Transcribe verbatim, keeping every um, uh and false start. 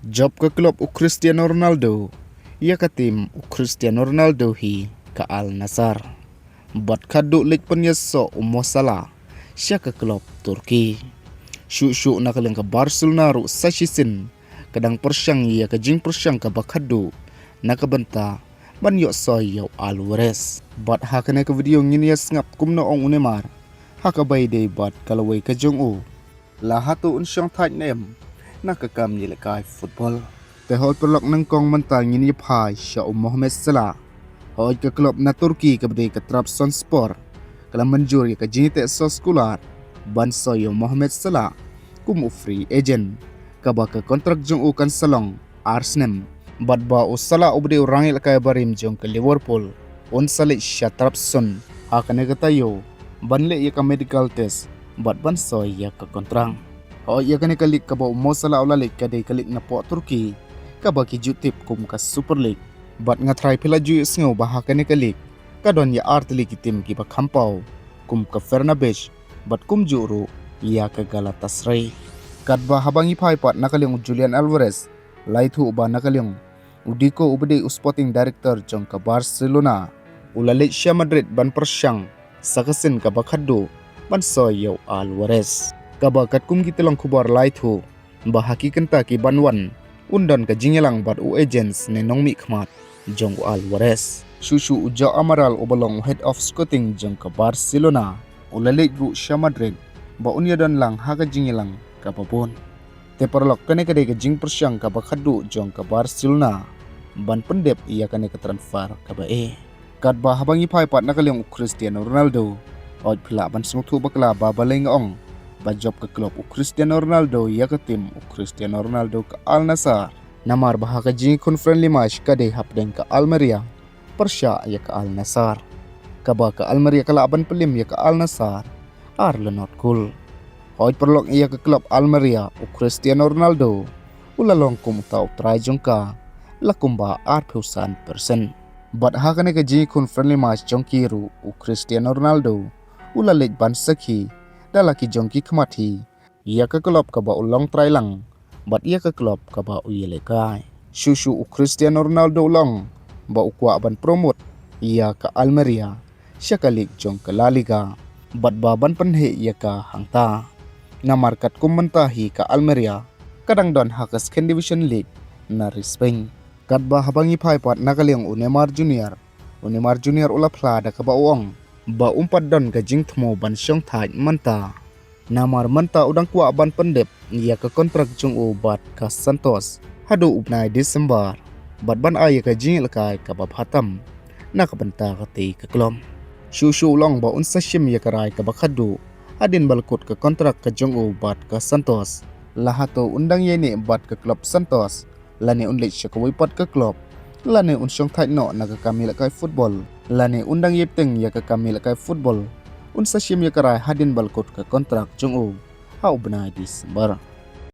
Jop ka klub u Cristiano Ronaldo, ïa ka tim u Cristiano Ronaldo hi ka Al Nassr. Bad khadduh leit pynïasoh u Mo Salah sha ka klub Turkey. Shuh shuh na ka liang ka Barcelona ruh sa shisien ka dang pyrshang ïa ka jingpyrshang kaba khadduh na ka bynta ban ïoh soi ïa u Alvarez. Bad ha kane ka video ngin ïa sngap kumno ong u Neymar ha kaba ïadei bad ka lawei ka jong u. La hato un shong thait ne em na ka kam ïalehkai football. Te hoi paralok, nyngkong mynta ngin ïa phai sha u Mohamed Salah. Hoi ka klub na Turkey kaba dei ka Trabzonspor ka la mynjur ïa ka jingïateh soskular ban soi ïa u Mohamed Salah kum u free agent, kaba ka kontrak jong u kan sa long ar snem. Bad ba u Salah uba dei u rangïalehkai barim jong ka Liverpool un sa leit sha Trabzon ha kane ka taïew ban leh ïa ka medical test bad ban soi ïa ka kontrak. Hoi ïa kane ka lig kaba u Mo Salah u la leit ka dei ka lig na poh Turkey kaba ki ju tip kum ka Super League. Bad nga tharai phi la ju ïohsngew ba ha kane ka lig ka don ïa ar tylli ki tim kiba kham paw, kum ka Fenerbahce bad kumjuh ruh ïa ka Galatasaray. Katba haba ngi phai pat na ka liang u Julian Alvarez, la ïathuh ba na ka liang u Deco uba dei u sporting director jong ka Barcelona u la leit sha Madrid ban pyrshang sa ka sien kaba khadduh ban soi ïa u Alvarez. Kaba katkum ki tyllong khubor la ïathuh ba ha ki kynta ki ban wan un don ka jingïalang bad u agents ne nongmihkhmat jong u Alvarez. Shuh shuh u Joao Amaral uba long u head of scouting jong ka Barcelona u la leit ruh sha Madrid ba un ïadon lang ha ka jingïalang kaba bun. Te paralok, kane ka dei ka jingpyrshang kaba khadduh jong ka Barcelona ban pyndep ïa kane ka transfer kaba eh. Katba haba ngi phai pat na ka liang u Cristiano Ronaldo, hoi phi lah ban sngewthuh bakla ba balei nga ong ba jop ka klub u Cristiano Ronaldo ïa ka tim u Cristiano Ronaldo ka Al Nassr. Namar ba ha ka jingïakhun friendly match ka dei hapdeng ka Almeria pyrshah ïa ka Al Nassr, kaba ka Almeria ka lah ban pyllim ïa ka Al Nassr ar la nod kul. Hoi paralok, ïa ka klub Almeria u Cristiano Ronaldo u la long kum uta u trai jong ka la kumba arphew san percent. Bad ha kane ka jingïakhun friendly match jong ki ruh u Cristiano Ronaldo u la leit ban sakhi da la ki jong ki khmat hi ïa ka klub kaba u long trai lang bad ïa ka klub kaba u ïalehkai. Shuh shuh u Cristiano Ronaldo u long ba u kwah ban promote ïa ka Almeria sha ka lig jong ka La Liga bad ba ban pynheh ïa ka hangta. Namar katkum mynta hi ka Almeria ka dang don ha ka Second Division League na ri Spain. Katba haba ngi phai pat na ka liang u Neymar Junior, u Neymar Junior u la phla da kaba u ong ba um pat don ka jingthmu ban shong thait mynta. Namar mynta u dang kwah ban pyndep ïa ka kontrak jong u bad ka Santos haduh u bnai December bad ban ai ïa ka jingïalehkai kaba bha tam na ka bynta katei ka klub. Shuh shuh u long ba un sa shim ïa ka rai kaba khadduh hadien ba la kut ka kontrak ka jong u bad ka Santos. La hato un dang ïaineh bad ka klub Santos, lane un leit sha kawei pat ka klub, lane un shong thait noh na ka kam ïalehkai football, lane un dang ïai bteng ïa ka kam ïalehkai football, un sa shim ïa ka rai hadien ba la kut ka kontrak jong u ha u bnai December.